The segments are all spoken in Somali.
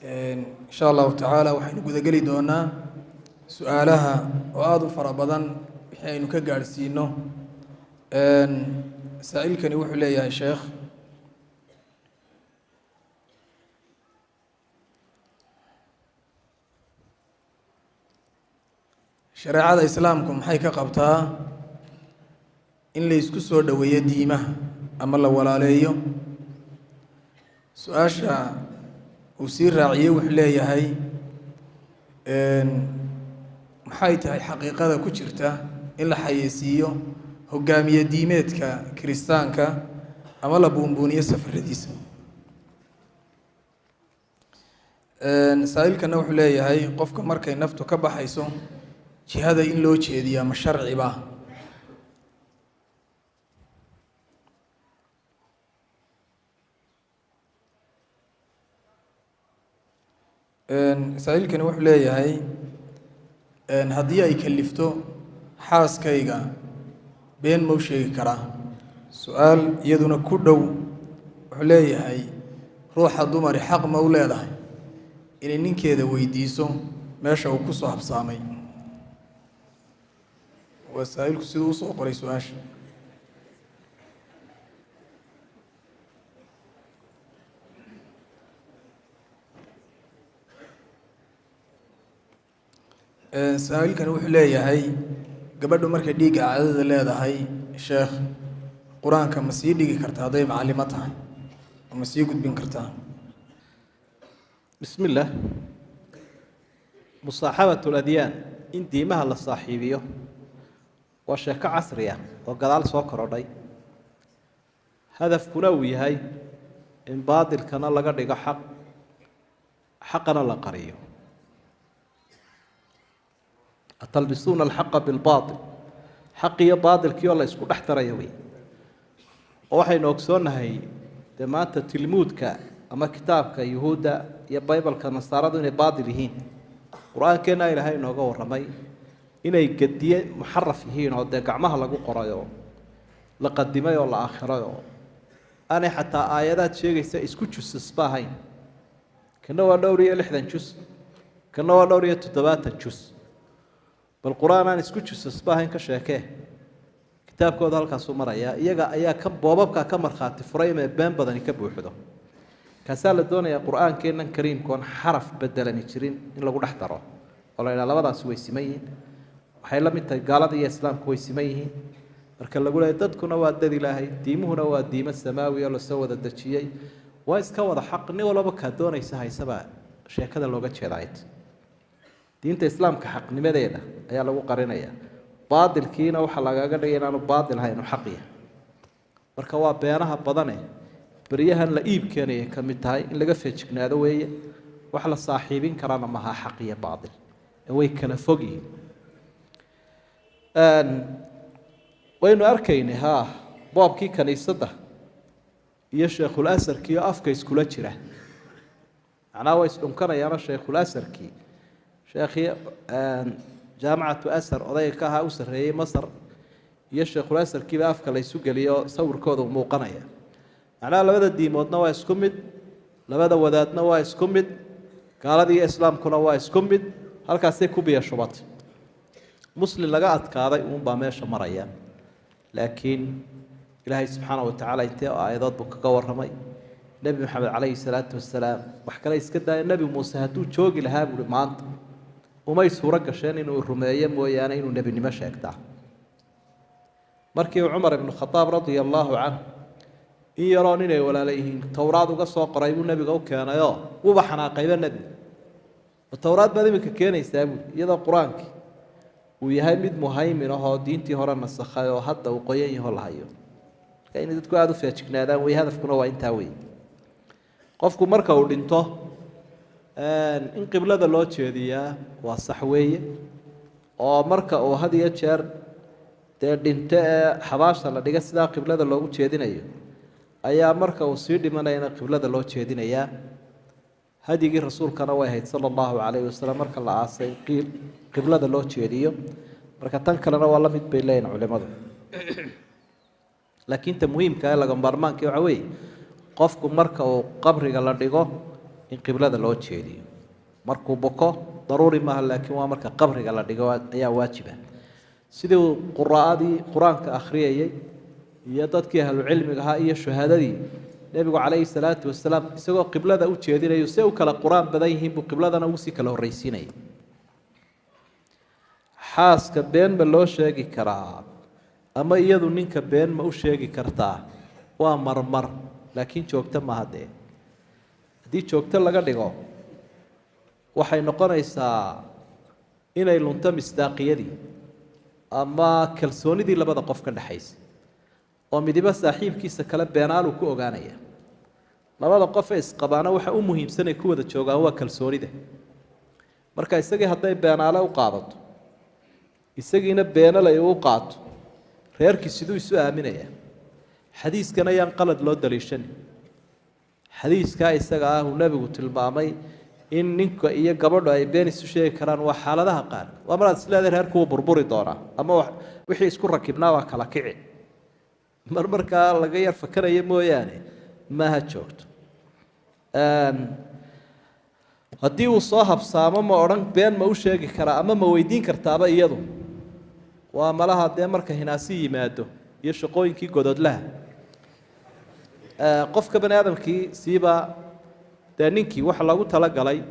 Insha Allahu tacaala waxaynu gudageli doonaa su-aalaha oo aada u fara badan wixii aynu ka gaadhsiino. Saa-iilkani wuxuu leeyahay: sheekh, shareecada Islaamku maxay ka qabtaa in la isku soo dhoweeyo diimaha ama la walaaleeyo? Su-aasha uu sii raaciyey wuxuu leeyahay: maxay tahay xaqiiqada ku jirta in la xayeysiiyo hogaamiye diimeedka Kiristaanka ama la buunbuuniyo safaradiisa? Saa-iilkana wuxuu leeyahay: qofka markay naftu ka baxayso, jihada in loo jeediyaa ma sharciba? Saa-iilkani wuxuu leeyahay: haddii ay kalifto xaaskayga, been mau sheegi karaa? Su-aal iyaduna ku dhow wuxuu leeyahay: ruuxa dumari xaq ma u leedahay inay ninkeeda weydiiso meesha uu ku soo habsaamay? Waa saa-iilku siduu usoo qoray su-aasha. Saa-iilkani wuxuu leeyahay: gabadhu markay dhiigga caadada leedahay, sheekh, Qur-aanka ma sii dhigi kartaa hadday macallimo tahay, oo ma sii gudbin kartaa? Bismi illaah. Musaaxabat ladyaan, in diimaha la saaxiibiyo, waa sheeko casri ah oo gadaal soo korodhay, hadafkuna uu yahay in baadilkana laga dhigo xaq, xaqana la qariyo. Atalbisuuna alxaqa bilbaatil, xaq iyo baatilkii oo la isku dhex darayo wey. Oo waxaynu ogsoonnahay dee maanta tilmuudka ama kitaabka Yuhuudda iyo Baybalka Nasaaradu inay baatil yihiin. Qur-aankeenna Ilaahay inooga warramay inay gediye muxaraf yihiin, oo dee gacmaha lagu qoray oo la qadimay oo la aakhiray, oo aanay xataa aayadaad sheegaysa isku jusasba ahayn. Kana waa dhowr iyo 60 jus, kana waa dhowr iyo 70 jus. Bal Qur-aan aan isku jusasba ahayn ka sheekee. Kitaabkooda halkaasuu marayaa. Iyaga ayaa ka boobabkaa ka markhaati furay inay been badani ka buuxdo. Kaasaa la doonayaa Qur-aankeennan kariimkoon xaraf bedelani jirin in lagu dhex daro, oo la yidhaha labadaasi way siman yihiin, waxay la mid tahay gaalada iyo Islaamku way siman yihiin. Marka lagu leeyahy dadkuna waa dad Ilaahay, diimuhuna waa diimo samaawi oo lasoo wada dejiyey, waa iska wada xaq, nin walaba kaa doonaysa haysaba, sheekada looga jeedaayt. Diinta Islaamka xaqnimadeeda ayaa lagu qarinayaa, baadilkiina waxaa lagaga dhigay inaanu baadil ahayn, inu xaq yahay. Marka waa beenaha badane beryahan la iib keenayay ka mid tahay, in laga feejignaado weeye. Wax la saaxiibin karana maha xaq iyo baadil, ee way kala fog yihiin. Waynu arkaynay haa boobkii kaniisadda iyo sheekhul asarkii oo afka iskula jira. Macnaha way isdhunkanayaanoo sheikhul asarkii, sheekhii Jaamacatu Asar odayga ka ahaa u sarreeyey Masar, iyo sheikhul asarkiiba afka la ysu geliyo, sawirkooda muuqanaya. Macnaha labada diimoodna waa isku mid, labada wadaadna waa isku mid, gaaladii iyo Islaamkuna waa isku mid. Halkaasay ku biyo shubatay. Muslim laga adkaaday uunbaa meesha maraya. Laakiin Ilaahay subxaana wa tacaala intee aayadood buu kaga warramay? Nebi Maxamed calayhi salaatu wasalaam wax kale iska daaya, Nebi Muuse hadduu joogi lahaa buuhi maanta umay suuro gasheen inuu rumeeyo mooyaane inuu nebinimo sheegtaa. Markii Cumar ibnu Khadaab radia allaahu canhu in yaroo ninay walaala yihiin Towraad uga soo qoray buu nebiga u keenayoo, wuuba xanaaqayba nebigu. Ma Towraad baad iminka keenaysaa buui, iyadoo Qur-aankii uu yahay mid muhaymin ahoo diintii hore nasakhay oo hadda uu qoyan yaho la hayo. Marka inay dadku aada u feejignaadaan wey, hadafkuna waa intaa wey. Qofku marka uu dhinto in qiblada loo jeediyaa waa sax weeye, oo marka uu had iyo jeer dee dhinto ee xabaasha la dhiga sidaa qiblada loogu jeedinayo ayaa marka uu sii dhimanayana qiblada loo jeedinayaa. Hadyigii rasuulkana way ahayd sala allahu calayhi wasalam marka la aasay qiblada loo jeediyo. Marka tan kalena waa la mid bay leeyihin culimadu. Laakiin ta muhiimka ee laga maarmaanka waxa weeye qofku marka uu qabriga la dhigo In qiblada loo jeediyo markuu buko daruuri maaha, laakiin waa marka qabriga la dhigo ayaa waajiba. Sidii uu quraa'adii qur-aanka akhriyayey iyo dadkii ahlucilmiga ahaa iyo shuhadadii, nebigu calayhi salaatu wasalaam isagoo qiblada u jeedinayo se u kala qur-aan badan yihiin buu qibladana ugu sii kala horreysiinayay. Xaaska been ma loo sheegi karaa ama iyadu ninka been ma u sheegi kartaa? Waa marmar, laakiin joogto maaha. Dee haddii joogto laga dhigo, waxay noqonaysaa inay lunto misdaaqiyadii ama kalsoonidii labada qof ka dhexaysa, oo midiba saaxiibkiisa kale beenaaluu ku ogaanaya. Labada qof ee isqabaana waxa u muhiimsanay ku wada joogaan waa kalsoonida. Marka isagii hadday beenaale u qaadato, isagiina beenalay uu qaato, reerkii siduu isu aaminaya? Xadiiskan ayaan qalad loo daliishanin. Xadiiskaa isaga ah uu nebigu tilmaamay in ninka iyo gabadhu ay been isu sheegi karaan waa xaaladaha qaar, waa maraad isleedahay reerku wuu burburi doonaa ama wixii isku rakibnaa waa kala kici, mar markaa laga yar fakanaya mooyaane, maaha joogto. Haddii uu soo habsaamo, ma odhan been ma u sheegi karaa ama ma weydiin kartaaba iyadu? Waa malaha dee marka hinaasi yimaado iyo shaqooyinkii gododlaha qofka bani aadamkii, siiba dee ninkii waxa loogu talagalay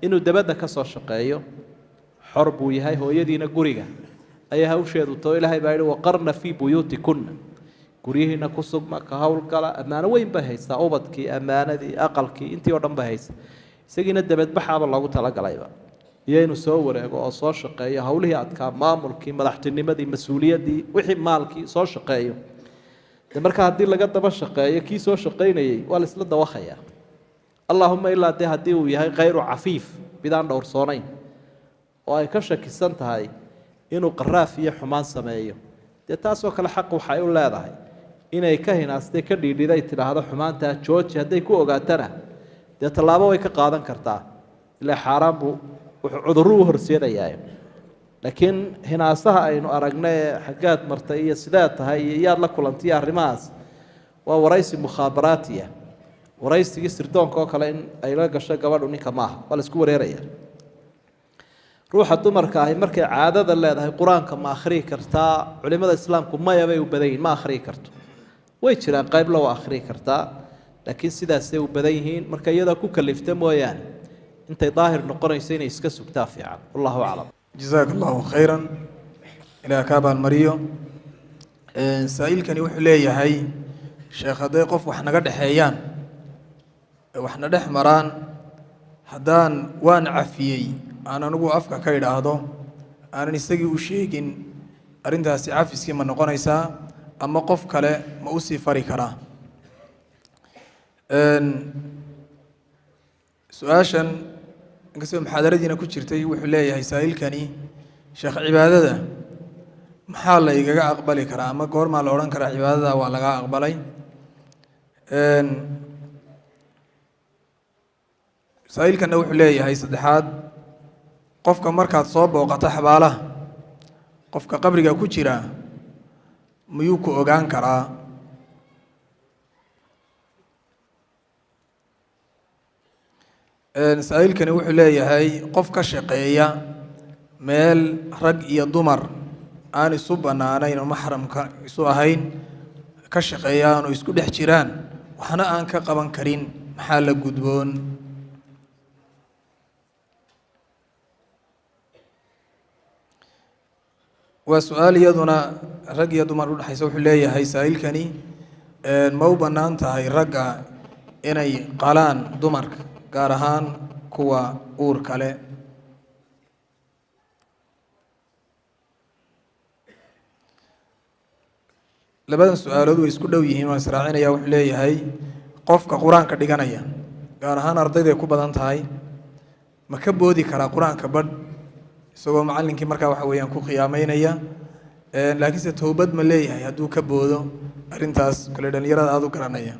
inuu dabadda ka soo shaqeeyo, xor buu yahay, hooyadiina guriga ayaa hawsheedu tao. Ilaahay baa yihi: "Waqarna fii buyuutikunna", guryihiina ku sugma, ka howlgala. Ammaano weyn bay haystaa, ubadkii, ammaanadii, aqalkii, intii oo dhan bay haysaa. Isagiina dabadbaxaaba loogu talagalayba iyo inuu soo wareego oo soo shaqeeyo, howlihii adkaa, maamulkii, madaxtinimadii, mas-uuliyaddii, wixii maalkii soo shaqeeyo. De marka haddii laga daba shaqeeyo kii soo shaqaynayey, waa la isla dawakhayaa. Allaahuma ilaa dee haddii uu yahay khayru cafiif, midaan dhowrsoonayn oo ay ka shakisan tahay inuu qaraaf iyo xumaan sameeyo, dee taasoo kale xaq waxay u leedahay inay ka hinaastay, ka dhiidhiday, tidhaahdo xumaantaa jooji. Hadday ku ogaatana, dee tallaabo way ka qaadan kartaa, ilaa xaaraan buu wuxuu cudurru u horseedayaa. Laakiin hinaasaha aynu aragna ee xaggaad martay iyo sidaad tahay iyo yaad la kulantay, arrimahaas waa waraysi mukhaabaraatiya, waraysigii sirdoonka oo kale in ay la gasho gabadhu ninka maaha, waa la isku wareeraya. Ruuxa dumarka ahi markay caadada leedahay qur-aanka ma akhriyi kartaa? Culimada islaamku maya bay u badan yihin, ma akhriyi karto. Way jiraan qaybla waa akhriyi kartaa, laakiin sidaasay u badan yihiin. Marka iyadoo ku kalifta mooyaane, intay daahir noqonayso inay iska sugtaa fiican. Wallahu aclam. Jazaaka allahu khayran, ilaah ka abaalmariyo. Saa-iilkani wuxuu leeyahay: sheekh, hadday qof wax naga dhexeeyaan, waxna dhex maraan, haddaan "waan cafiyey" aan anigu afka ka idhaahdo, aanan isagii u sheegin, arrintaasi cafiskii ma noqonaysaa ama qof kale ma usii fari karaa? Su-aashan inkastoo muxaadaradiina ku jirtay, wuxuu leeyahay saa'ilkani: sheekh, cibaadada maxaa la igaga aqbali karaa ama goormaa la odhan karaa cibaadada waa lagaa aqbalay? Saa'ilkanna wuxuu leeyahay saddexaad: qofka markaad soo booqato xabaalaha, qofka qabriga ku jira miyuu ku ogaan karaa? Saa-iilkani wuxuu leeyahay: qof ka shaqeeya meel rag iyo dumar aan isu bannaanayn oo maxramka isu ahayn ka shaqeeyaan oo isku dhex jiraan, waxna aan ka qaban karin, maxaa la gudboon? Waa su-aal iyaduna rag iyo dumar udhexaysa. Wuxuu leeyahay saa-iilkani: ma u bannaan tahay ragga inay qalaan dumarka, gaar ahaan kuwa uur kale? Labadan su-aalood way isku dhow yihiin, waan israacinaya. Wuxuu leeyahay: qofka qur-aanka dhiganaya, gaar ahaan ardayday ku badan tahay, ma ka boodi karaa qur-aanka badh isagoo macallinkii markaa waxa weeyaan ku khiyaameynaya, laakiinse towbad ma leeyahay hadduu ka boodo? Arrintaas kale dhalinyarada aada u garanaya.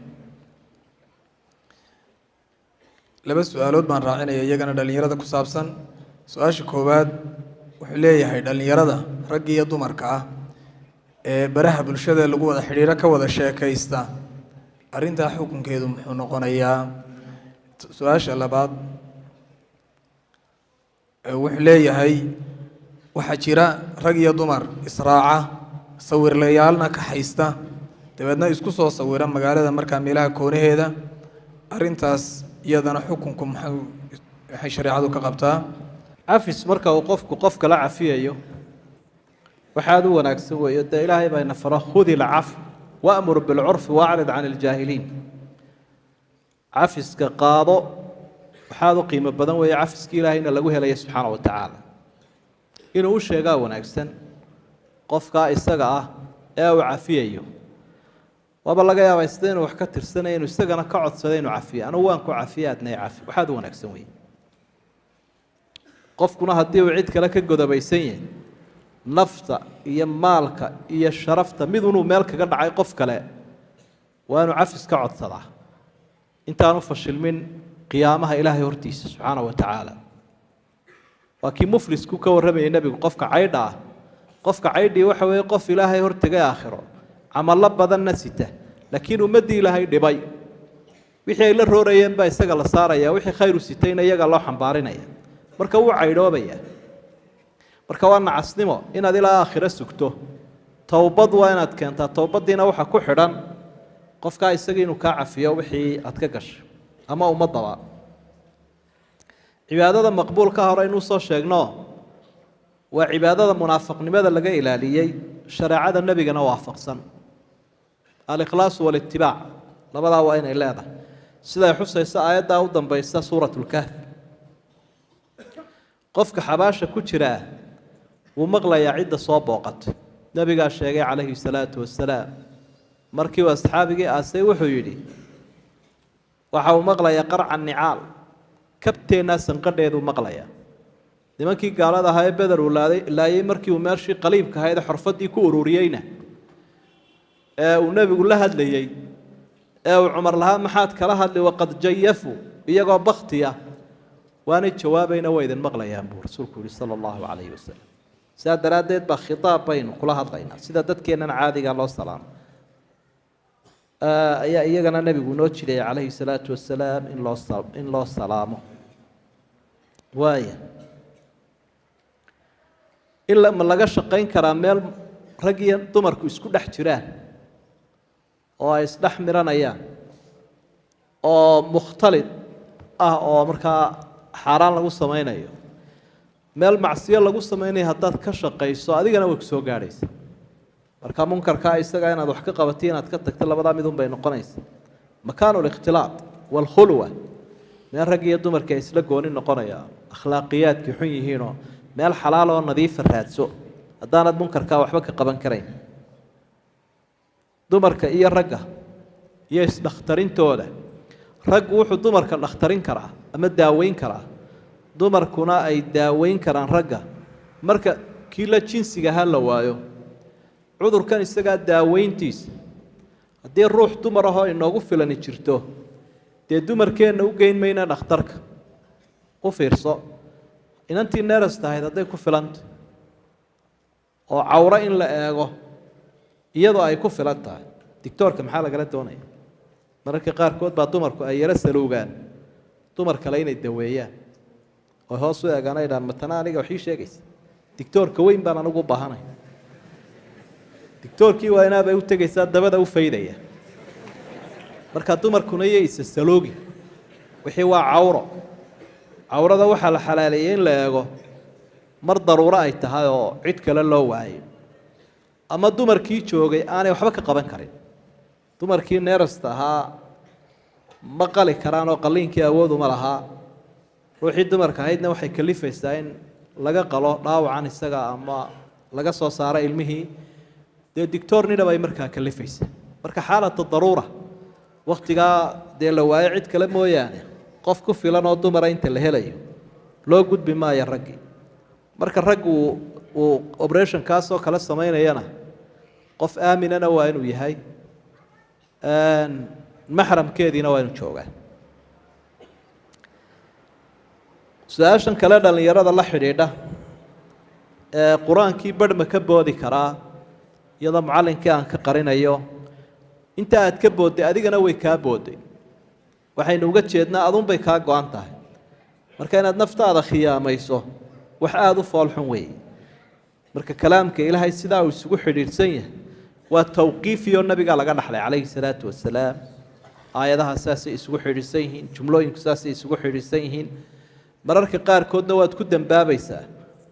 Laba su-aalood baan raacinaya, iyagana dhalinyarada ku saabsan. Su-aasha koowaad wuxuu leeyahay: dhalinyarada ragga iyo dumarka ah ee baraha bulshada lagu wada xidhiidho ka wada sheekaysta, arrintaa xukunkeedu muxuu noqonayaa? Su-aasha labaad wuxuu leeyahay, waxaa jira rag iyo dumar israaca, sawirlayaalna ka haysta, dabeedna isku soo sawira magaalada markaa meelaha koonaheeda. Arrintaas iyadana xukunku maxuu, waxay shareecadu ka qabtaa? Cafis marka uu qofku qof kala cafiyayo, waxaad u wanaagsan weeyo. Dee Ilaahay baa ina faro: "خذ العفو وأمر بالعرف وأعرض عن الجاهلين." Cafiska qaado, waxaad u qiimo badan weeye cafiskii Ilaahayna lagu helaya subxaana wa tacaala. Inuu u sheegaa wanaagsan qofkaa isaga ah ee uu cafiyayo. Waaba laga yaabaa sida inuu wax ka tirsanaya inuu isagana ka codsaday inuu cafiyo: "Anugu waan ku cafiye, adna i cafi." Waxaad u wanaagsan weeye. Qofkuna haddii uu cid kale ka godobaysan yahay, nafta iyo maalka iyo sharafta mid unuu meel kaga dhacay qof kale, waa inuu cafis ka codsadaa intaanu fashilmin qiyaamaha Ilaahay hortiisa subxaana wa tacaala. Waa kii muflisku ka warramayay Nebigu, qofka caydha ah. Qofka caydhii waxa weeye qof Ilaahay hortegay aakhiro, camallo badanna sita, laakiin ummaddii Ilaahay dhibay. Wixii ay la roorayeen baa isaga la saaraya, wixii khayru sitayna iyaga loo xambaarinaya. Marka wuu caydhoobaya. Marka waa nacasnimo inaad ilaa aakhiro sugto. Towbad waa inaad keentaa. Towbaddiina waxaa ku xidhan qofkaa isaga inuu kaa cafiyo wixii aad ka gashay ama ummaddaba. Cibaadada maqbuulka hore inuu soo sheegno waa cibaadada munaafiqnimada laga ilaaliyey, shareecada Nebigana waafaqsan. الإخلاص والاتباع, labadaa waa inay leedahay, siday xusayso aayaddaa u dambaysa Suurat Lkahf. Qofka xabaasha ku jiraa wuu maqlayaa cidda soo booqatay. Nebigaa sheegay calayhi salaatu wasalaam markii uu asxaabigii aasay, wuxuu yidhi: "Waxa uu maqlayaa قرع النعال," kabteennaa sanqadheeduu maqlayaa. Nimankii gaalada ahaa ee Beder uu laaday laayay, markii uu meeshii qaliibka ahayd ee xorfadii ku ururiyeyna, ee uu Nebigu la hadlayey, ee uu Cumar lahaa: "Maxaad kala hadli وقد جيفوا?" iyagoo baktiya waanay jawaabayna, "Waa idin maqlayaan," buu Rasuulku yihi sala allahu calayhi wasalam. Sidaa daraaddeed baa khitaab baynu kula hadlaynaa. Sida dadkeennan caadiga loo salaamo ayaa iyagana Nebigu noo jiraya calayhi salaatu wasalaam in loo salaamo. Waaya, in ma laga shaqayn karaa meel rag iyo dumarku isku dhex jiraan oo ay isdhex miranayaan oo mukhtalid ah, oo markaa xaaraan lagu samaynayo? Meel macsiyo lagu samaynayo haddaad ka shaqayso, adigana way kusoo gaadhaysa. Marka munkarkaa isaga inaad wax ka qabato, inaad ka tagto, labadaa midun bay noqonaysa. مكان الاختلاط والخلوة, meel rag iyo dumarka ay isla gooni noqonaya, akhlaaqiyaadkii xun yihiinoo, meel xalaal oo nadiifa raadso haddaanad munkarkaa waxba ka qaban karayn. Dumarka iyo ragga iyo isdhakhtarintooda, raggu wuxuu dumarka dhakhtarin karaa ama daaweyn karaa, dumarkuna ay daaweyn karaan ragga marka kii la jinsiga ha la waayo. Cudurkan isagaa daaweyntiisa, haddii ruux dumar ahoo inoogu filani jirto, dee dumarkeenna u geyn mayna dhakhtarka. U fiirso, inantii nurse tahayd hadday ku filanta oo cawro in la eego iyadoo ay ku filan tahay, doctoorka maxaa lagala doonaya? Mararka qaarkood baa dumarku ay yaro saluugaan dumar kale inay daweeyaan oo hoos u eegaan, ay dhahaan: "Matana aniga waxii sheegaysa, doctoorka weyn baan anigu u baahanay." Doctoorkii waa inaabay u tegaysaa, dabada u faydaya. Marka dumarkuna iyo isa saloogi, wixii waa cawro. Cawrada waxaa la xalaaleeyey in la eego mar daruuro ay tahay oo cid kale loo waayo ama dumarkii joogay aanay waxba ka qaban karin. Dumarkii nurse-ta ahaa ma qali karaan oo qalliinkii awooduma lahaa. Ruuxii dumarka ahaydna waxay kalifaysaa in laga qalo dhaawacan isaga ama laga soo saaro ilmihii. Dee doctor nina bay markaa kalifaysaa. Marka حالة ضرورة, waktigaa dee la waayo cid kale mooyaane qof ku filan oo dumara inta la helayo, loo gudbi maayo raggii. Marka raggu uu operationkaasoo kale samaynayana, qof aaminana waa inuu yahay, maxramkeediina waa inuu joogaa. Su-aashan kale dhallinyarada la xidhiidha ee qur-aankii barhma ka boodi karaa iyadoo mucallinkii aan ka qarinayo? Inta aad ka boodday adigana way kaa boodday. Waxaynu uga jeednaa adunbay kaa go-an tahay. Marka inaad naftaada khiyaamayso wax aada u foolxun weeye. Marka kalaamka Ilaahay sidaa uu isugu xidhiidhsan yahay waa tawqiifiyo nabigaa laga dhaxlay calayhi salaatu wasalaam. Aayadaha saasay isugu xidhiidhsan yihiin, jumlooyinku saasay isugu xidhiidhsan yihiin. Mararka qaarkoodna waad ku dambaabaysaa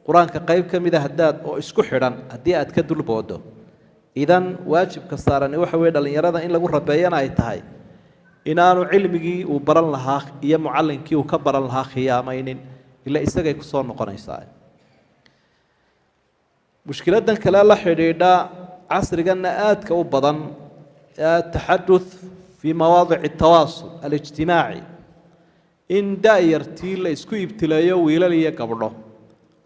qur-aanka qayb ka mida haddaad oo isku xidhan haddii aad ka dulboodo. Idan waajibka saarani waxa weye dhallinyarada in lagu rabeeyana ay tahay inaanu cilmigii uu baran lahaa iyo mucallinkii uu ka baran lahaa khiyaamaynin, ila isagay kusoo noqonaysaa. Mushkiladan kale la xidhiidha casriganna aadka u badan, ataxaduth fii mawaadici atawaasul alijtimaaci, in da-yartii la isku ibtileeyo wiilal iyo gabdho,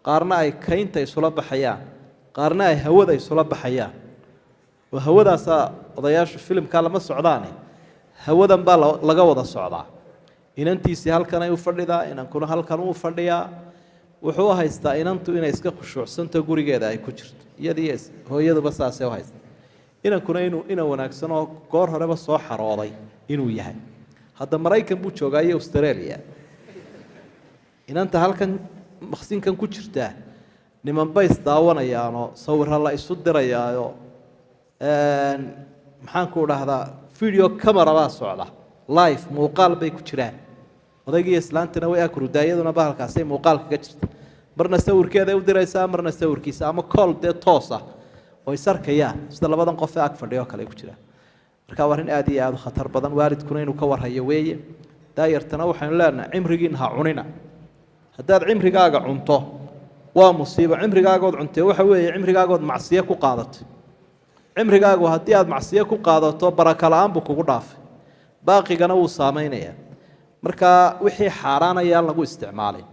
qaarna ay kaynta isula baxayaan, qaarna ay hawada isula baxayaan. Oo hawadaasaa odayaashu filimkaa lama socdaane, hawadan baa laga wada socdaa. Inantiisii halkan ay u fadhidaa, inankuna halkan uu fadhiyaa. Wuxuu u haystaa inantu inay iska khushuucsanto, gurigeeda ay ku jirto, iyadiiyo hooyaduba saasay u haysta. Inankuna inuu inan wanaagsan oo goor horeba soo xarooday inuu yahay. Hadda Maraykan buu joogaa iyo Australia. Inanta halkan maqsinkan ku jirtaa niman bay isdaawanayaanoo sawiro la isu dirayaayo, maxaan ku dhahdaa, video camera baa socda, live muuqaal bay ku jiraan. Odaygiiyo islaantana way akrudaayaduna bahalkaasay muuqaal kaga jirta. Marna sawirkeeday u diraysaa, marna sawirkiisa, ama call dee toos ah oo is arkayaan sida labadan qof ee ag fadhiyo kale ay ku jiraan. Marka waa arrin aada iyo aada u khatar badan, waalidkuna inuu ka warhayo weeye. Daayartana waxaynu leenahay cimrigiina ha cunina. Haddaad cimrigaaga cunto waa musiibo. Cimrigaagood cuntee waxa weeye cimrigaagood macsiyo ku qaadatay. Cimrigaagu haddii aada macsiyo ku qaadato, baraka la-aan buu kugu dhaafay, baaqigana wuu saameynayaa. Marka wixii xaaraanayaan lagu isticmaalin,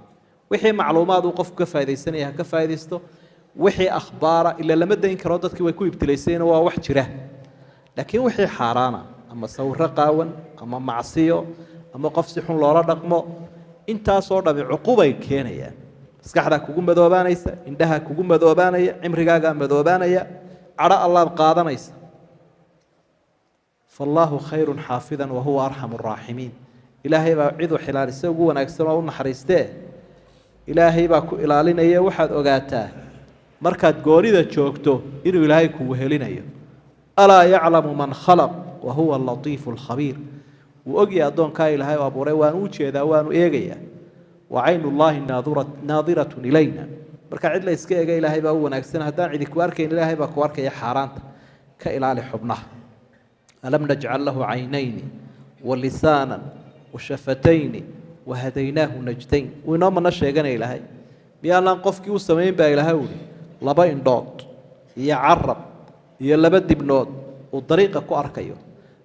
wixii macluumaad uu qofku ka faa'idaysanaya ha ka faa'idaysto, wixii akhbaara ila lama dayn karo, dadkii way ku ibtilaysayna, waa wax jira. Laakiin wixii xaaraana ama sawiro qaawan ama macsiyo ama qof si xun loola dhaqmo, intaasoo dhami cuqubay keenayaan. Maskaxdaa kugu madoobaanaysa, indhaha kugu madoobaanaya, cimrigaagaa madoobaanaya, cadho allaad qaadanaysa. Faallaahu khayrun xaafidan wahuwa arxamu araaximiin. Ilaahay baa ciduu xilaalisa ugu wanaagsan oo u naxariistee. Ilaahay baa ku ilaalinaya. Waxaad ogaataa markaad goonida joogto inuu Ilaahay ku wehelinayo. Alaa yaclamu man khalaq wa huwa alatiifu alkhabiir. Wuu ogyahay addoonkaa Ilaahay u abuuray, waanu u jeedaa, waanu eegayaa. Wa caynullaahi naadiratun ilayna. Marka cid la iska eega Ilaahay baa u wanaagsan. Haddaan cidi ku arkayn, Ilaahay baa ku arkaya. Xaaraanta ka ilaali xubnaha. Alam najcal lahu caynayni wa lisaanan wa shafatayni wa hadaynaahu najdayn. Wuu inoo mana sheeganaya Ilaahay. Miyaanaan qofkii u samayn baa Ilaahay uhi laba indhood iyo carab iyo laba dibnood uu dariiqa ku arkayo?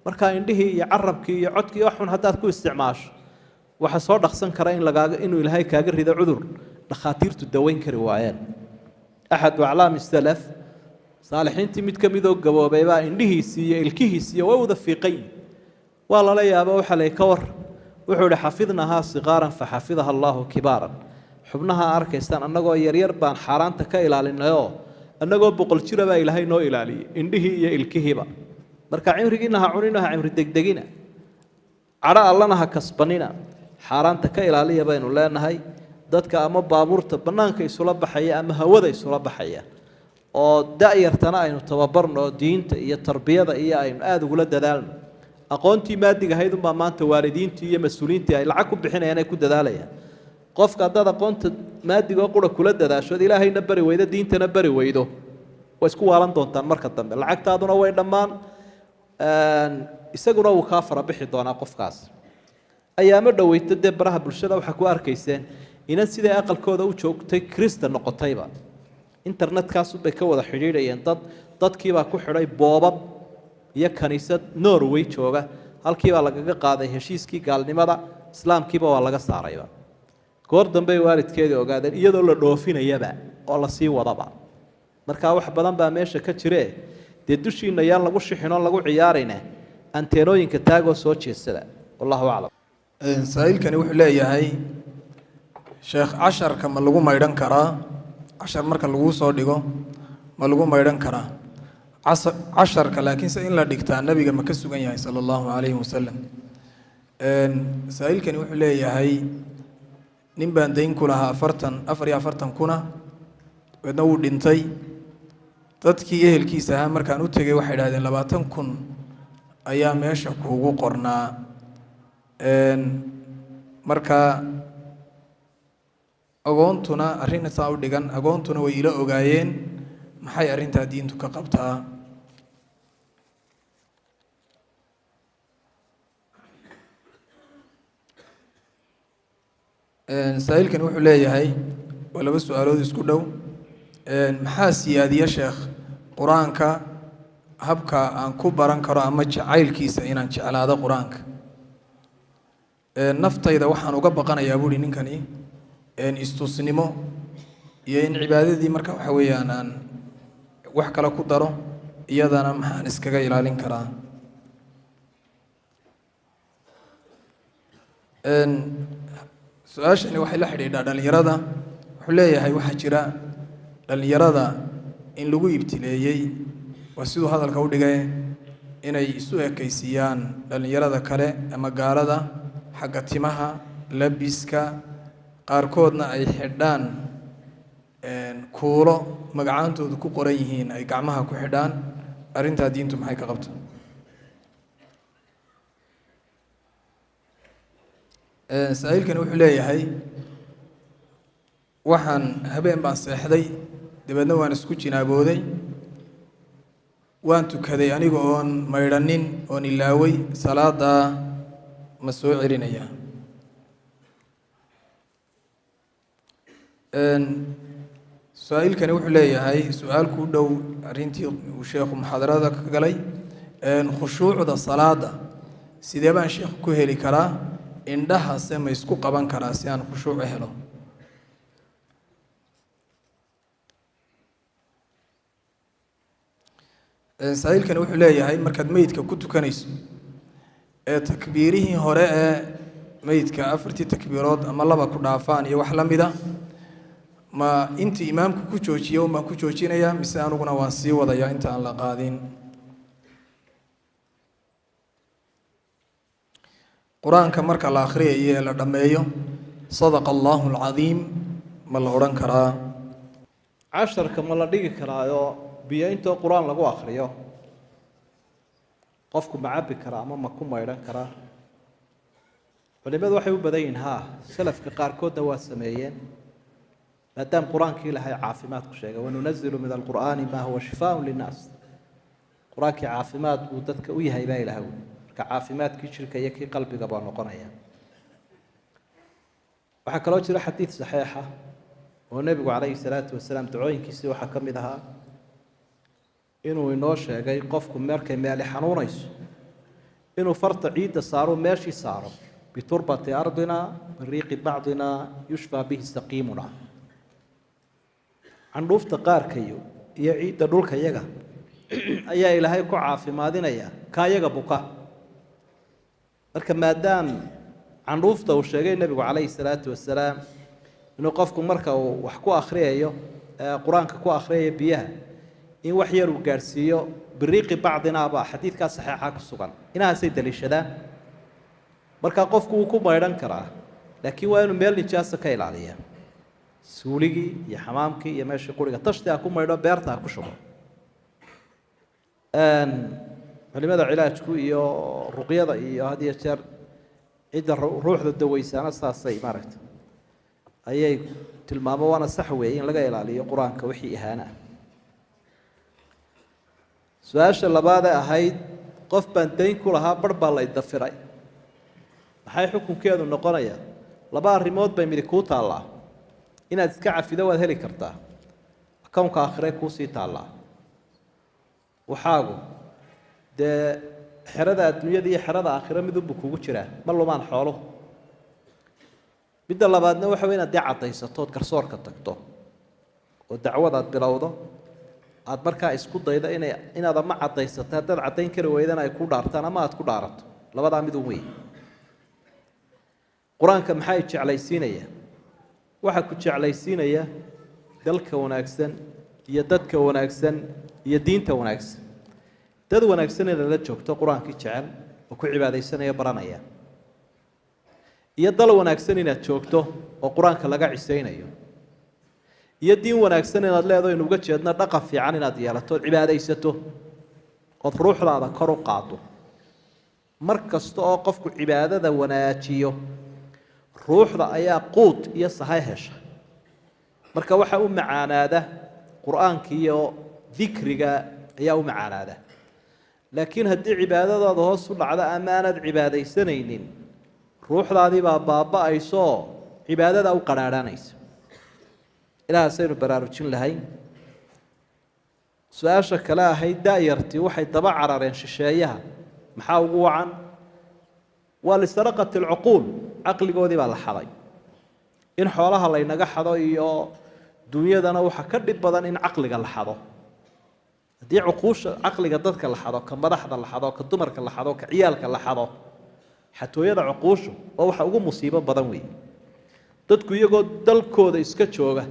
Marka indhihii iyo carabkii iyo codkii wax xun haddaad ku isticmaasho, waxaa soo dhaqsan kara in lagaaga inuu Ilaahay kaaga rido cudur dhakhaatiirtu daweyn kari waayeen. Axadu aclaami salaf, saalixiintii mid ka midoo gaboobay baa indhihiisii iyo ilkihiisiiyo way wada fiiqan yihin. Waa lala yaaba, waxaa lay ka war. Wuxuu ihi: xafidnahaa sikaaran faxafidaha allaahu kibaaran. Xubnaha arkaysaan annagoo yaryar baan xaaraanta ka ilaalinayoo annagoo 100 jira baa Ilaahay noo ilaaliyey indhihii iyo ilkihiiba. Marka cimrigiina ha cunina, ha cimri degdegina, cadho allana ha kasbanina, xaaraanta ka ilaaliya baynu leenahay. Dadka ama baabuurta bannaanka isula baxaya ama hawada isula baxaya oo da-yartana aynu tababarno oo diinta iyo tarbiyada iyo aynu aada ugula dadaalno. Aqoontii maadiga ahayd unbaa maanta waalidiintii iyo mas-uuliyiintii ay lacag ku bixinayaan, ay ku dadaalayaan. Qofka haddaad aqoonta maadigoo qura kula dadaashood, Ilaahayna bari weydo, diintana bari weydo, way isku waalan doontaan marka dambe. Lacagtaaduna way dhammaan, isaguna wuu kaa farabixi doonaa qofkaas. Ayaamo dhoweyto dee baraha bulshada waxaa ku arkayseen inan siday aqalkooda u joogtay krista noqotayba. Internetkaasunbay ka wada xidhiidhayeen dad, dadkiibaa ku xidhay boobab iyo kaniisad Norway jooga. Halkiibaa lagaga qaaday heshiiskii gaalnimada, islaamkiiba waa laga saarayba. Goor dambey waalidkeedii ogaadeen iyadoo la dhoofinayaba oo lasii wadaba. Markaa wax badan baa meesha ka jire. Dee dushiina yaan lagu shixinoo lagu ciyaarayne, anteenooyinka taagoo soo jeedsada. Wallahu aclam. Saa-iilkani wuxuu leeyahay: sheekh, casharka ma lagu maydhan karaa? Cashar marka laguu soo dhigo ma lagu maydhan karaa? Casharka laakiinse in la dhigtaa nabiga ma ka sugan yahay sala allahu calayhi wasalam? Saa-iilkani wuxuu leeyahay, nin baan dayn ku lahaa 40, 44 kuna, dabeedna wuu dhintay. Dadkii ehelkiisa ahaa markaan u tegey waxay idhahdeen 20,000 ayaa meesha kuugu qornaa. Marka agoontuna arrin saa u dhigan, agoontuna way ila ogaayeen. Maxay arrintaa diintu ka qabtaa? Saa-iilkani wuxuu leeyahay, waa laba su-aalood isku dhow: maxaa siyaadiya, sheekh, qur-aanka, habka aan ku baran karo ama jacaylkiisa inaan jeclaado qur-aanka? Naftayda waxaan uga baqanayaa, buuhi ninkani, istusnimo iyo in cibaadadii marka waxa weeyaan aan wax kale ku daro. Iyadana maxaan iskaga ilaalin karaa? Su-aashani waxay la xidhiidhaa dhallinyarada. Wuxuu leeyahay, waxaa jira dhallinyarada in lagu ibtileeyey, waa siduu hadalka u dhigay, inay isu ekaysiiyaan dhallinyarada kale ama gaalada xagga timaha, labiska, qaarkoodna ay xidhaan kuulo magacaantoodu ku qoran yihiin, ay gacmaha ku xidhaan. Arrintaa diintu maxay ka qabta? Saa-iilkani wuxuu leeyahay, waxaan habeen baan seexday, dabeedna waan isku jinaabooday, waan tukaday aniga oon maydhanin oon ilaaway. Salaadaa ma soo celinayaa? Saa-iilkani wuxuu leeyahay, su-aal ku dhow arrintii uu sheekhu muxaadarada ka galay: khushuucda salaada sidee baan sheekhu ku heli karaa? Indhahase ma isku qaban karaa si aan khushuuc u helo? Saa-iilkani wuxuu leeyahay, markaad meydka ku tukanayso ee takbiirihii hore ee meydka, afartii takbiirood ama laba ku dhaafaan iyo wax la mida, ma intii imaamku ku joojiya un baan ku joojinayaa, mise aniguna waan sii wadayaa inta aan la qaadin? Qur-aanka marka la akhriyayo ee la dhammeeyo, "Sadaqa Allahu alcadiim" ma la odhan karaa? Casharka ma la dhigi karaayoo biyo intoo qur-aan lagu akriyo qofku ma cabbi karaa ama ma ku maydhan karaa? Culimadu waxay u badan yihiin haa, salafka qaarkoodna waa sameeyeen, maadaam qur-aankii Ilaahay caafimaad ku sheegay: "Wanunazilu min alqur'aani maa huwa shifaaun linnaas." Qur-aankii caafimaad buu dadka u yahay baa Ilahay uli. Marka caafimaadkii jirka iyo kii qalbiga baa noqonaya. Waxaa kaloo jira xadiid saxiixa oo nebigu calayhi salaatu wasalaam dacooyinkiisii waxaa ka mid ahaa inuu inoo sheegay qofku markay meeli xanuunayso inuu farta ciidda saaro, meeshii saaro: "Biturbati ardina biriiqi bacdina yushfaa bihi saqiimuna." Candhuufta qaarkayo iyo ciidda dhulka yaga ayaa Ilaahay ku caafimaadinaya kaayaga buka. Marka maadaam candhuufta uu sheegay nebigu calayhi salaatu wasalaam inuu qofku marka uu wax ku akhriyayo, qur-aanka ku akhriyayo, biyaha in wax yar uu gaadhsiiyo, biriiqi bacdinaabaa xadiidkaa saxiixa ku sugan, inahaasay daliishadaan. Marka qofku wuu ku maydhan karaa, laakiin waa inuu meel nijaasa ka ilaaliya, suuligii iyo xamaamkii iyo meeshii quriga. Tashti ha ku maydho, beerta ha ku shubo. Culimada cilaajku iyo ruqyada iyo had iyo jeer cidda ruuxda daweysaana saasay maaragta ayay tilmaamo, waana sax weeye in laga ilaaliyo qur-aanka wixii ihaana ah. Su-aasha labaadee ahayd, qof baan dayn ku lahaa, bar baa la idafiray, maxay xukunkeedu noqonayaa? Laba arrimood bay midi kuu taallaa. Inaad iska cafido waad heli kartaa, akownka aakhire kuusii taallaa. Waxaagu dee xerada adduunyada iyo xerada aakhiro midunbuu kugu jiraa, ma lumaan xooluhu. Midda labaadna waxa wey inaad dee caddaysato ood garsoorka tagto oo dacwadaad bilowdo, aada markaa isku daydo inay inaad ama caddaysato, haddaad caddayn kari weydana ay ku dhaartaan ama aada ku dhaarato. Labadaa mid un wey. Qur-aanka maxaa jeclaysiinaya? Waxaa ku jeclaysiinaya dalka wanaagsan iyo dadka wanaagsan iyo diinta wanaagsan. Dad wanaagsan inaad la joogto, qur-aankii jecel oo ku cibaadaysanaya, baranaya. Iyo dal wanaagsan inaad joogto oo qur-aanka laga cisaynayo, iyo diin wanaagsan inaad leedo, aynu uga jeedno dhaqan fiican inaad yeelato, ood cibaadaysato, ood ruuxdaada kor u qaado. Mar kasta oo qofku cibaadada wanaajiyo, ruuxda ayaa quud iyo sahay hesha. Marka waxa u macaanaada qur-aanka iyo dikriga ayaa u macaanaada. Laakiin haddii cibaadadaada hoos u dhacdo ama aanaad cibaadaysanaynin, ruuxdaadii baa baaba-aysooo cibaadada u qadhaadhanaysa. Ilahaasaynu baraarujin lahayn. Su-aasha kale ahayd, da-yartii waxay daba carareen shisheeyaha, maxaa ugu wacan? Waa lisaraqati alcuquul, caqligoodii baa la xaday. In xoolaha laynaga xado iyo dunyadana waxa ka dhib badan in caqliga la xado. Haddii cuquusha, caqliga dadka la xado, ka madaxda la xado, ka dumarka la xado, ka ciyaalka la xado, xatooyada cuquushu waa waxa ugu musiibo badan weeye. Dadku iyagoo dalkooda iska jooga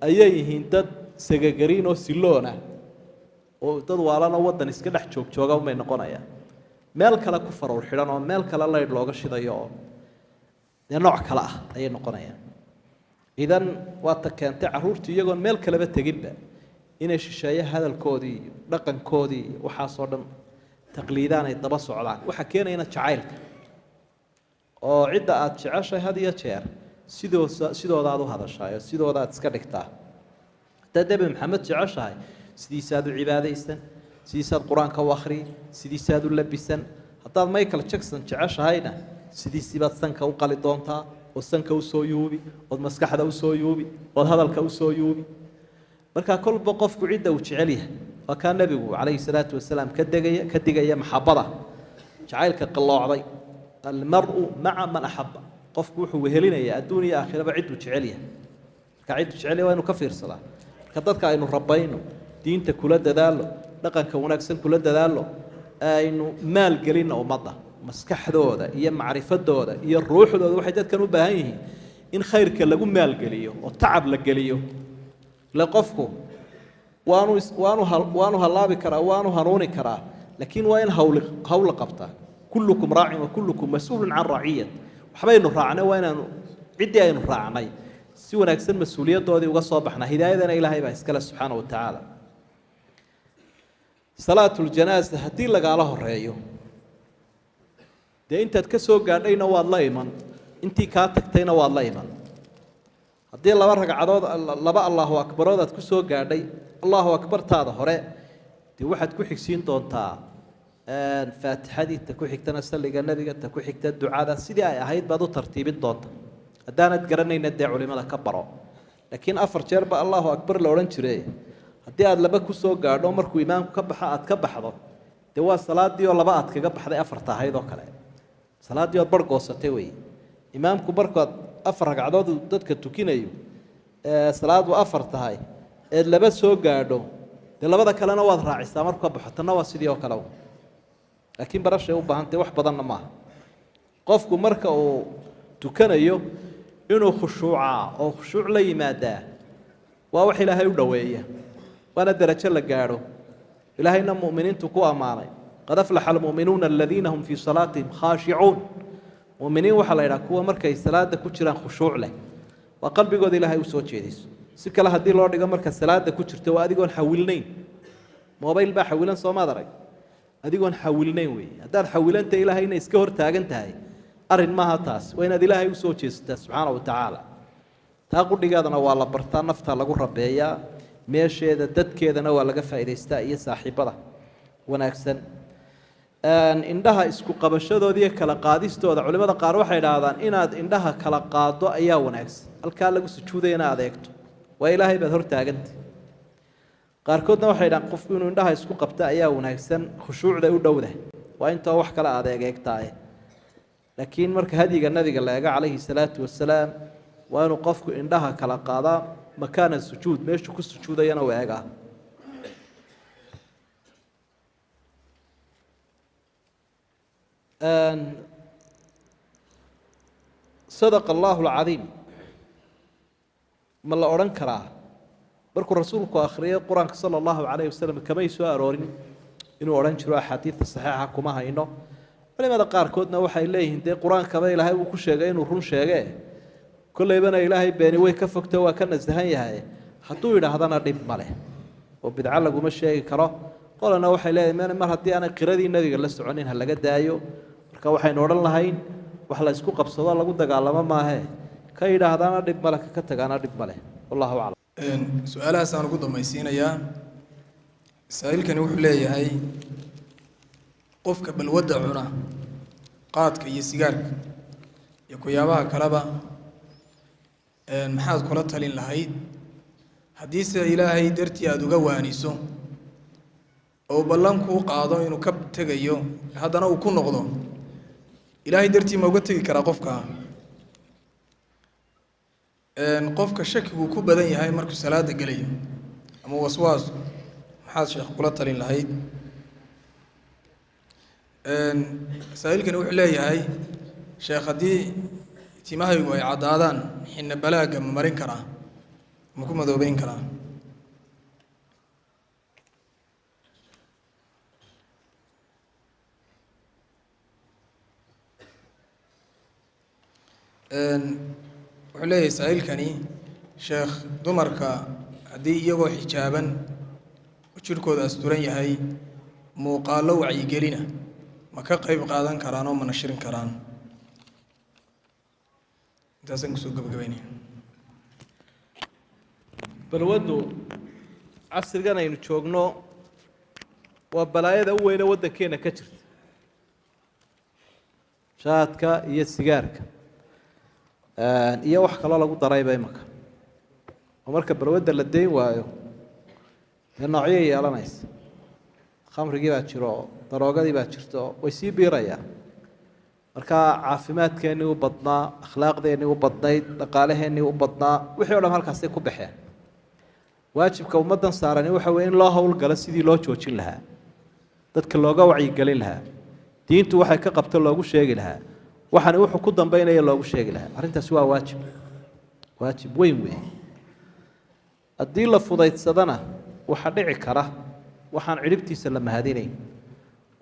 ayay yihiin dad sagagariin oo siloona oo dad waalanoo waddan iska dhex joogjooga unbay noqonayaan, meel kale ku faruur xidhan oo meel kale laydh looga shidayo oo dee nooc kale ah ayay noqonayaan. Idan waa ta keentay carruurtu iyagoon meel kaleba teginba inay shisheeye hadalkoodii iyo dhaqankoodii iyo waxaasoo dhan taqliidaan, ay daba socdaan. Waxaa keenayana jacaylka, oo cidda aada jeceshahay had iyo jeer sidoodaad u hadashaayo, sidoodaad iska dhigtaa. Haddaad Nebi Maxamed jeceshahay, sidiisaad u cibaadaysan, sidiisaad qur-aanka u akhriyi, sidiisaad u labisan. Haddaad Michael Jackson jeceshahayna, sidiisiibaad sanka u qali doontaa, ood sanka usoo yuubi, ood maskaxda usoo yuubi, ood hadalka usoo yuubi. Marka kolba qofku cidda uu jecel yahay, waa kaa nebigu calayhi salaatu wasalaam ka degaya, ka digaya maxabada, jacaylka qalloocday. Almaru maca man axaba, qofku wuxuu wehelinayaa adduun iyo aakhiraba cidduu jecel yahay. Marka cidduu jecel yahay waa inuu ka fiirsadaa. Marka dadka aynu rabayno, diinta kula dadaalo, dhaqanka wanaagsan kula dadaalo, aynu maalgelinna ummadda, maskaxdooda iyo macrifadooda iyo ruuxdooda. Waxay dadkan u baahan yihiin in khayrka lagu maalgeliyo oo tacab la geliyo. Ile qofku waanu waanu waanu hallaabi karaa, waanu hanuuni karaa, laakiin waa in hawli hawla qabtaa. Kullukum raacin wa kullukum mas-uulun can raaciyat. Waxbaynu raacnay, waa inaanu ciddii aynu raacnay si wanaagsan mas-uuliyaddoodii uga soo baxnaa. Hidaayadana Ilaahay baa iskale subxaana wa tacaala. Salaatuljanaaza haddii lagaala horeeyo, dee intaad ka soo gaadhayna waad la iman, intii kaa tagtayna waad la iman. Haddii laba ragcadood, laba Allahu akbarood aad ku soo gaadhay, Allahu akbartaada hore dee waxaad ku xigsiin doontaa faatixadii, ta ku xigtana salliga nebiga, ta ku xigta ducada, sidii ay ahayd baad u tartiibin doonta. Haddaanad garanayna, dee culimada ka baro. Laakiin afar jeerba Allahu akbar la odhan jire, haddii aad laba ku soo gaadho, markuu imaamku ka baxo aad ka baxdo, dee waa salaadii oo laba aad kaga baxday afarta ahayd oo kale, salaaddii ood barh goosatay wey. Imaamku markaad afar ragcadood dadka tukinayo, salaadu afar tahay, eed laba soo gaadho, dee labada kalena waad raacisaa markuu ka baxo. Tanna waa sidii oo kale, laakiin barashay u baahantay, wax badanna maaha. Qofku marka uu tukanayo inuu khushuucaa oo khushuuc la yimaadaa waa wax Ilaahay u dhoweeya, waana derajo la gaadho. Ilaahayna mu'miniintu ku ammaanay: qad aflaxa almu'minuuna aladiina hum fii salaatihim khaashicuun. Muminiin waxaa la yidhaha kuwa markay salaada ku jiraan khushuuc leh, waa qalbigooda Ilaahay usoo jeediso. Si kale haddii loo dhigo, marka salaada ku jirto waa adigoon xawilnayn. Mobayl baa xawilan, soomaad arag? Adigoon xawilnayn weeye. Haddaad xawilanta, Ilaahay inay iska hor taagan tahay arrin maaha taas. Waa inaad Ilaahay usoo jeesataa subxaana wa tacaala. Taa qudhigeedana waa la bartaa, nafta lagu rabeeyaa, meesheeda dadkeedana waa laga faa'idaystaa iyo saaxiibada wanaagsan. Indhaha isku qabashadooda iyo kala qaadistooda, culimada qaar waxay idhaahdaan inaad indhaha kala qaaddo ayaa wanaagsan, halkaa lagu sujuudayana aad eegto, waa Ilaahay baad hor taaganta. Qaarkoodna waxay idhahaan qofku inuu indhaha isku qabto ayaa wanaagsan, khushuucda u dhowda, waa intoo wax kale aad eegeegtaaye. Laakiin marka hadyiga nabiga la eego calayhi salaatu wasalaam, waa inuu qofku indhaha kala qaadaa makaana sujuud, meeshuu ku sujuudayana uu eegaa. Sadaqa Allaahu alcadiim ma la odhan karaa markuu rasuulku akhriyay qur-aanka sala allahu calayhi wasalam? Kamay soo aroorin inuu odhan jiro, axaadiidta saxiixa kuma hayno. Culimada qaarkoodna waxay leeyihiin dee qur-aankaba ilaahay uu ku sheegay inuu run sheege, kollaybana ilaahay beeni way ka fogto, waa ka nasahan yahay. Hadduu yidhaahdana dhib ma leh oo bidco laguma sheegi karo. Qolana waxay leedahay mar haddii aanay qiradii nebiga la soconin ha laga daayo. Marka waxaynu odhan lahayn wax la isku qabsado lagu dagaalamo maahe, ka yidhaahdaana dhib male, ka tagaana dhib male. Wallahu aclam. Su-aalahaasaan ugu dambaysiinayaa. Saa-iilkani wuxuu leeyahay, qofka balwadda cuna, qaadka iyo sigaarka iyo kuyaabaha kaleba, maxaad kula talin lahayd? Haddiise Ilaahay dartii aada uga waaniso oo ballan kuu qaado inuu ka tegayo, haddana uu ku noqdo, Ilaahay dartii ma uga tegi karaa qofka? Qofka shakigu ku badan yahay markuu salaada gelayo ama waswaasku, maxaad sheekh kula talin lahayd? Saa-iilkani wuxuu leeyahay, sheekh, haddii timahaygu ay caddaadaan, xinna balaagga ma marin karaa, ma ku madoobeyn karaa? Wuxuu leeyahay saa-iilkani, sheekh, dumarka haddii iyagoo xijaaban oo jidhkooda asturan yahay muuqaallo wacyigelina ma ka qayb qaadan karaan oo ma nashirin karaan? Intaasaan kusoo gabagabaynaya. Balwaddu casrigan aynu joogno waa balaayada u weyne waddankeena ka jirta, jaadka iyo sigaarka iyo wax kaloo lagu darayba imanka. Oo marka balwadda la dayn waayo dee noocyay yeelanaysa, khamrigii baa jiro oo daroogadii baa jirta oo way sii biirayaan. Marka caafimaadkeennii u badnaa, akhlaaqdeennii u badnayd, dhaqaalaheennii u badnaa, wixii o dhan halkaasay ku baxeen. Waajibka ummaddan saarani waxa weeye in loo howlgalo sidii loo joojin lahaa, dadka looga wacyigelin lahaa, diintu waxay ka qabto loogu sheegi lahaa, waxani wuxuu ku dambaynaya loogu sheegi lahaa. Arrintaasi waa waajib, waajib weyn weeye. Haddii la fudaydsadana waxaa dhici kara waxaan cidhibtiisa la mahadinayn.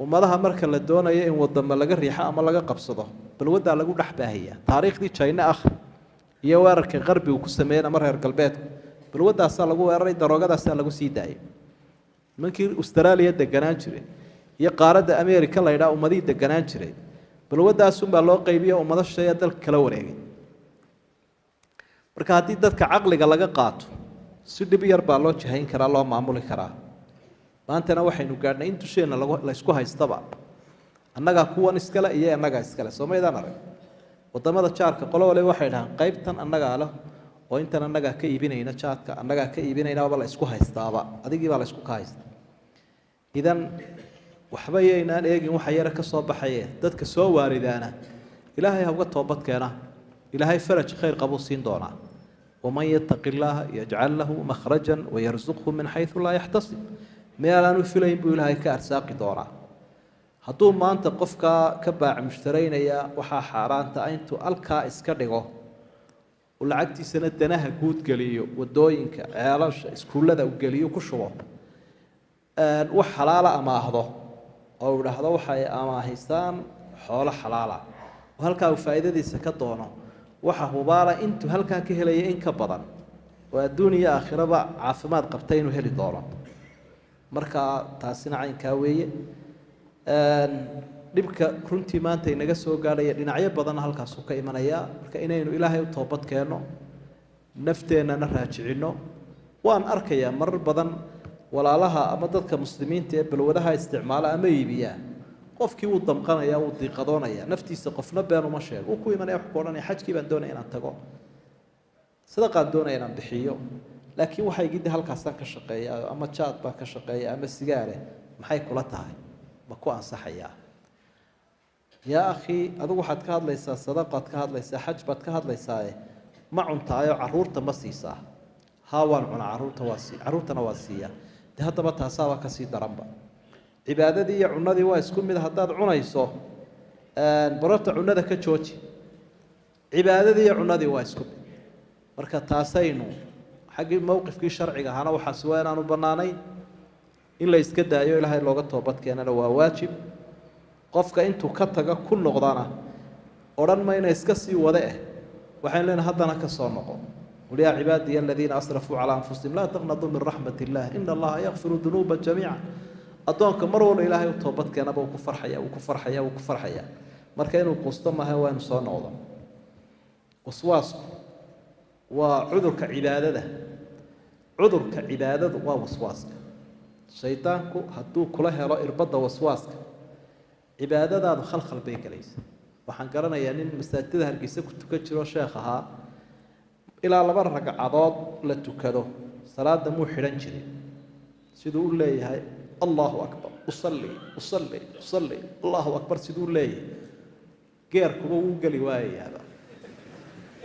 Ummadaha marka la doonayo in wadamo laga riixo ama laga qabsado, balwaddaa lagu dhex baahiyaa. Taariikhdii Jayne akhri iyo weerarkii qarbigu ku sameeyeen ama reer galbeedku, balwaddaasaa lagu weeraray, daroogadaasaa lagu sii daayay. Nimankii Austraaliya deganaan jiray iyo qaaradda America la yidhaha ummadihii deganaan jiray, balwaddaasunbaa loo qaybiyo, ummado shisheeya dalka kala wareegay. Marka haddii dadka caqliga laga qaato, si dhib yar baa loo jahayn karaa, loo maamuli karaa. Maantana waxaynu gaadhnay in dusheenna la isku haystaba, annagaa kuwan iskale iyo annagaa iskale. Soo maydaan arag wadamada jaarka qolo waliba waxay dhahaan qaybtan annagaa leh oo intan annagaa ka iibinayna, jaadka annagaa ka iibinayna, waaba la isku haystaaba, adigii baa la isku ka haysta. Idan waxba yaynaan eegin waxa yara ka soo baxaye, dadka soo waaridaana Ilaahay ha uga toobad keena, Ilaahay faraj khayr qabuu siin doonaa. Waman yattaqi illaaha yajcal lahu makhrajan wayarsuqhu min xaysu laa yaxtasib, meel aanu filayn buu Ilaahay ka arsaaqi doonaa. Hadduu maanta qofkaa ka baac mushtaraynaya waxaa xaaraanta ah intuu alkaa iska dhigo uu lacagtiisana danaha guud geliyo, wadooyinka, ceelasha, iskuullada uu geliyo ku shubo, wax xalaala amaahdo oo uu idhaahdo waxay amaahaystaan xoolo xalaala oo halkaa uu faa'iidadiisa ka doono, waxa hubaala intuu halkaa ka helaya in ka badan oo adduun iyo aakhiraba caafimaad qabta inuu heli doono. Marka taasina caynkaa weeye. Dhibka runtii maanta inaga soo gaadhaya dhinacyo badanna halkaasuu ka imanayaa. Marka inaynu Ilaahay u toobad keenno, nafteennana raajicinno. Waan arkayaa marar badan walaalaha ama dadka muslimiinta ee balwadaha isticmaala ama iibiyaa, qofkii wuu damqanaya, wuu diiqadoonaya, naftiisa qofna been uma sheego. Wuu ku imanaya, wuxuu ku odhanaya xajkii baan doonaya inaan tago, sadaqaan doonaya inaan bixiyo, laakiin waxaygii de halkaasaan ka shaqeeyaa, ama jaad baan ka shaqeeya ama sigaare, maxay kula tahay, ma ku ansaxayaa? Yaa akhi, adigu waxaad ka hadlaysaa sadaqaad ka hadlaysaa, xaj baad ka hadlaysaaye, ma cuntaayo caruurta ma siisaa? Haa, waan cunaa, caruurta waa sii, caruurtana waa siiyaa. Dee haddaba taasaaba kasii daranba. Cibaadadii iyo cunadii waa isku mid. Haddaad cunayso barorta cunada ka jooji, cibaadadii iyo cunadii waa isku mid. Marka taasaynu xaggii mowqifkii sharciga ahaana waxaasi waa inaanu bannaanayn, in la iska daayo Ilaahay looga toobad keenana waa waajib. Qofka intuu ka taga ku noqdana odhan mayna iska sii wade eh, waxaynu leenahay haddana ka soo noqo. Qul yaa cibaadiya aladiina asrafuu calaa anfusihim laa taqnaduu min raxmat illah ina allaha yakfiru dunuuba jamiica. Addoonka mar walba Ilaahay u toobad keenaba uu ku farxaya, uu ku farxaya, uu ku farxaya. Marka inuu quusto maaha, waa inu soo noqdo. Waswaasku waa cudurka cibaadada. Cudurka cibaadadu waa waswaaska. Shaydaanku hadduu kula helo irbadda waswaaska, cibaadadaadu khalkhal bay gelaysa. Waxaan garanayaa nin masaajidada Hargeysa ku tukan jiro, sheekh ahaa. Ilaa 2 ragcadood la tukado salaada muu xidhan jirin. Siduu u leeyahay "Allahu akbar, usalli, usalli, usalli, Allahu akbar", siduu u leeyahay, geerkuba wuu geli waayayaaba.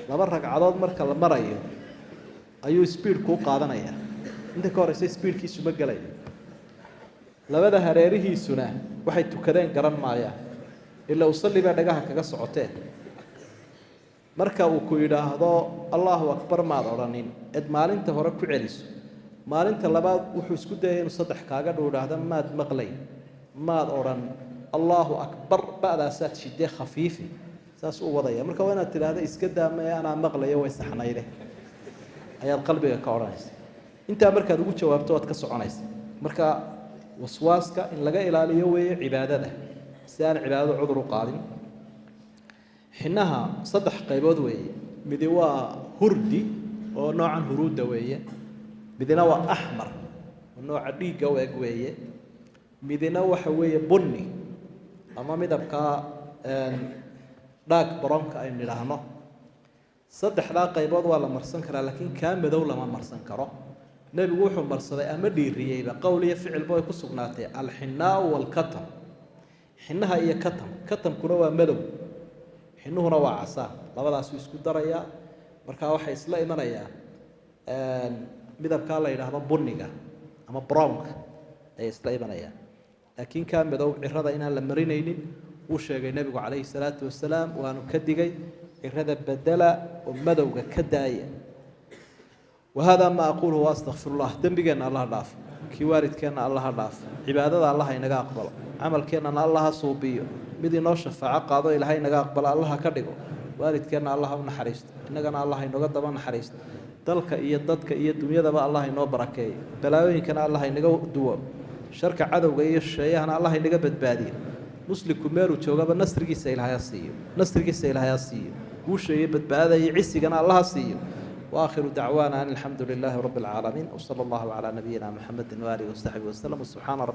2 ragcadood marka la marayo ayuu speedku u qaadanayaa. Inta ka horeysa speedkiisu ma gelayo. Labada hareerihiisuna waxay tukadeen garan maayaan, ilaa usalli baa dhagaha kaga socoteen. Marka uu ku yidhaahdo "Allahu akbar" maad odhanin, eed maalinta hore ku celiso, maalinta labaad wuxuu isku dayay inuu saddex kaaga dhow idhaahdo: "Maad maqlay, maad odhan Allahu akbar, ba'daasaad shidee khafiifi." Saas u wadaya. Marka waa inaad tidhaahda: "Iska daamaya, anaa maqlayo, way saxnayde," ayaad qalbiga ka odhanaysa. Intaa markaad ugu jawaabto waad ka soconaysa. Marka waswaaska in laga ilaaliyo weeye cibaadada, si aan cibaadada cudur u qaadin. Xinaha 3 qaybood weeye. Midi waa hurdi oo noocan huruudda weeye, midina waa axmar oo nooca dhiigga u eg weeye, midina waxa weeye bunni ama midabka dhaag baroonka aynu nidhaahno. Saddexdaa qaybood waa la marsan karaa, laakiin kaa madow lama marsan karo. Nebigu wuxuu marsaday ama dhiiriyeyba, qowl iyo ficilba way ku sugnaatay, alxinaau waalkatam, xinaha iyo katam. Katamkuna waa madow, xinuhuna waa casaan. Labadaasuu isku darayaa. Markaa waxay isla imanayaa midabkaa la yidhaahdo bunniga ama brownka ayay isla imanayaan. Laakiin kaa madow cirada inaan la marinaynin wuu sheegay nebigu calayhi salaatu wasalaam, waanu ka digay. Cirada bedela oo madowga ka daaya. Wahada maa aquluhu waastaqfir llah. Dembigeenna Allaha dhaaf, kii waalidkeenna Allaha dhaaf, cibaadada Allaha inaga aqbalo, camalkeennana Allaha suubiyo, mid inoo shafaaco qaado Ilaahay inaga aqbalo Allaha ka dhigo. Waalidkeenna Allaha u naxariisto, innagana Allah inooga daba naxariisto. Dalka iyo dadka iyo dunyadaba Allah inoo barakeeyo, balaayooyinkana Allah inaga duwo, sharka cadowga iyo shisheeyahana Allah inaga badbaadiyo. Muslimku meeluu joogaba nasrigiisa Ilaahay ha siiyo, nasrigiisa Ilaahay ha siiyo, guusha iyo badbaadada iyo cisigana Allaha siiyo. وآخر دعوانا أن الحمد لله رب العالمين، وصلى الله على نبينا محمد وآله وصحبه وسلم، وسبحان رب